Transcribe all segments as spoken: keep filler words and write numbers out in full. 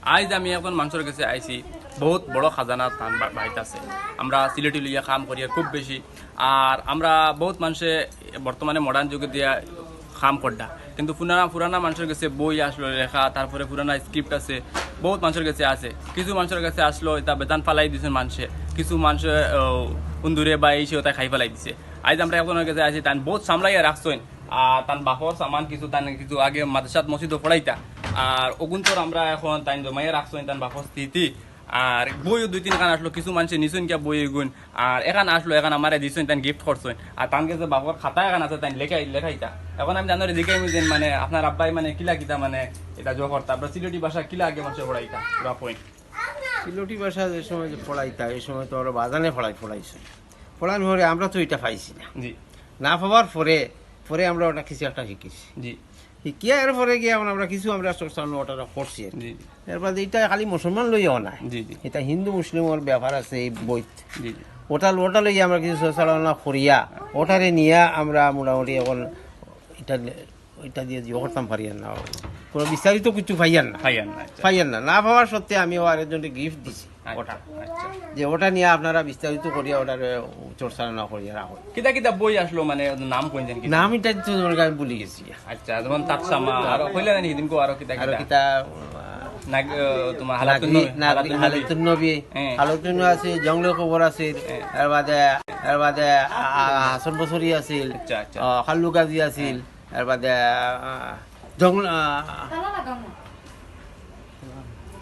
আইজ আমি একজন মানষর গেছে আইছি, বউত বড় খাজানা তান বা-, বাড়িত আছে। আমরা সিলেটি লইয়া কাম করিয়ার খুব বেশি, আর আমরা বউত মানষে বর্তমানে মডার্ন যুগে দিয়া কাম কররা, কিন্তু পুরানা পুরানা মানষর গেছে বই আছলো লেখা, তারপরে পুরানা স্ক্রিপ্ট আছে, বউত মানষর গেছে আছে। কিছু মানষর গেছে আছলো ইতা বেদান ফালাই দিছইন মানষে, কিছু মানষে উন্দুরে বা ইসে ওতায় খাই ফালাই দিছে। আইজ আমরা একজনর গেছে আইছি, তান বউত সামলাইয়া রাখছইন। আর তান বাপর সামান কিছু, তান কিছু আগে মাদ্রাসাত মসজিদো পড়াইতা, আর অগুন্তর আমরা এখন তাইন জমাইয়া রাখছইন তান বাপর স্মৃতি। আর বইও দুই তিন খান আছলো, কিছু মানষে নিছইন কিয়া বই এগুন, আর এখান আছলো, এখান আমারে দিছইন, তাইন গিফট করছইন। আর তান গেছে বাপর খাতা এখান আছে, তাইন লেখাই লেখাইতা। এখন আমি তানরে জিকাইমু যে মানে আপনার আব্বায় মানে কিলা কিতা মানে ইতা জো করতা, আপনার সিলেটি ভাষা কিলা আগে মানষে পড়াইতা, পুরা পয়েন্ট। সিলেটি ভাষা যে সময় যে পড়াইতা, এই সময় তো আরো বাজানে পড়াই পড়াইছে। পড়ানোর পরে আমরা তো এটা পাইছি না। জি। না পাওয়ার পরে, পরে আমরা ওটা কিছু একটা শিখেছি। জি। শিখিয়া এর পরে গিয়া আমরা, আমরা কিছু আমরা চর্চা ওটা করছি আর কি। জি, জি। এর বাদে এটা খালি মুসলমান লইয়াও না, জি, জি। এটা হিন্দু মুসলিমর ব্যাপার আছে এই বইত। জি, জি। ওটা, ওটা লইয়া আমরা কিছু চর্চা করিয়া ওটারে নিয়া আমরা মোটামুটি এখন এটা, এটা দিয়ে ইয়ে করতাম পারিয়ার না, কোনো বিস্তারিত কিছু পাইয়ার না। পাইয়ার না, আচ্ছা। পাইয়ার না, না পাওয়ার সত্ত্বে আমি ও আরেকজনকে গিফট দিছি আচ্ছা, ওটা, আচ্ছা। যে ওটা নিয়ে আপনারা বিস্তারিত করিয়া ওটারে চর্চা না করিয়া রাখো। কিতা কিতা বই আছলো, মানে নাম কইন যেন কি? নাম এটা তো মনে হয় আমি ভুলি গেছি। আচ্ছা, যেমন তাতসামা, আর কইলা জানি হিদিনকো আরো কিতা আরো কিতা? কিতা নাগ-, আহ, তোমার হালাতুন নাগরি- নবী, নাগরি- হালাতুন নবী। হালাতুন নবী, হ্যাঁ। হালাতুন নবী আছিল, জঙ্গলে কবর আছিল, হ্যাঁ। এর বাদে, এর বাদে আ- আ- হাসান বসরি আছিল, আচ্ছা, আচ্ছা। আহ, খাল্লু গাজী আছিল, এর বাদে আহ, জঙ্গল আহ,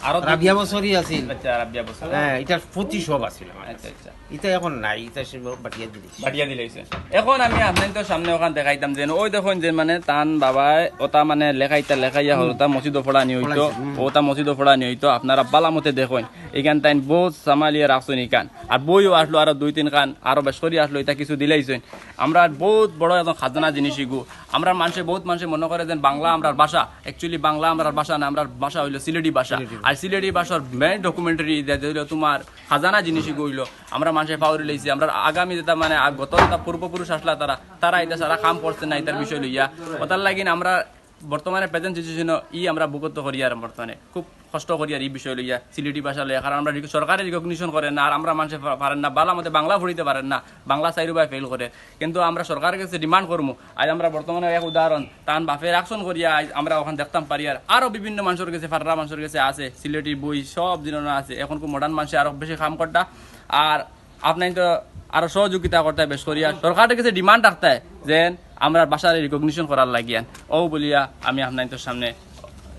আরো দুই- রাবিয়া বসরি আছিল। আচ্ছা, রাবিয়া বসরি। হ্যাঁ, এটার প্রতি সব আছিল আমার আচ্ছা, কাছে। আচ্ছা। এটা এখন নাই, এটা সে বাটিয়া দিলি। বাটিয়া দিলাইছে। এখন আমি আপনাইনতর সামনে ওখান দেখাইতাম যে ওই দেখইন যে মানে তান বাবায় ওটা মানে লেখাইতা লেখাইয়া হরতা মসজিদো পড়ানি হইতো, পড়াইছে, হুম। ওটা মসজিদো পড়ানি হইতো, আপনারা বালা মতে দেখইন। এখান তাইন বউত সামালিয়া রাখছইন এখান। আর বইও আছলো আরো দুই তিন খান, আরো বেশ করি আছলো, এটা কিছু দিলাইছইন। আমরা বউত বড় একজন খাজানা জিনিস ইগু। আমরা মানষে, বউত মানষে মনে করে যে বাংলা আমরার ভাষা, actually বাংলা আমরার ভাষা না, আমরার ভাষা হইলো সিলেটি ভাষা। আর সিলেটি ভাষার মেইন ডকুমেন্টারি যে হইলো তোমার খাজানা জিনিস ইগু হইলো। আমরা মানষে পাউরি লইছি, আমরা আগামী যেটা মানে আগ-, গত যেটা পূর্বপুরুষ আছলা তারা, তারা এটা সারা কাম করছে না এটার বিষয় লইয়া। ওটার লাগি আমরা বর্তমানে প্রেজেন্ট সিচুয়েশন ই আমরা ভুগত করিয়ার বর্তমানে খুব কষ্ট করিয়ার এই বিষয় লইয়া, সিলেটি ভাষা লইয়া। কারণ আমরা রিক-, সরকারে রিকগনিশন করে না, আর আমরা মানষে পা-, পারের না, বালা মতে বাংলা পড়িতে পারের না, বাংলা চাইরুবায় ফেইল করে। কিন্তু আমরা সরকারের গেছে ডিমান্ড করমু। আইজ আমরা বর্তমানে এক উদাহরণ, তান বাপের অ্যাকশন করিয়া আইজ আমরা ওখান দেখতাম পারিয়ার, আরো বিভিন্ন মানষর গেছে, ফাররা মানষর গেছে আছে, সিলেটি বই সব জিনিস আছে। এখন খুব মডার্ন মানষে আরো বেশি কাম করতা। আর আপনাইনতো আরো সহযোগিতা করতা বেশ করিয়া, সরকারের গেছে ডিমান্ড রাখতা যে আমরার ভাষার রিকগনিশন করার লাগিয়া। ও বলিয়া আমি আপনাইনতর সামনে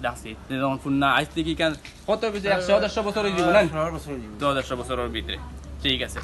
রাখছি। যে যখন ফুন্না আইজ থেকে কেন কত বেশি একশো দেড়শো বছর হয়ে যাবো না? সরল বছর হয়ে যাবো। তো দেড়শো বছরের ভিতরে। ঠিক আছে।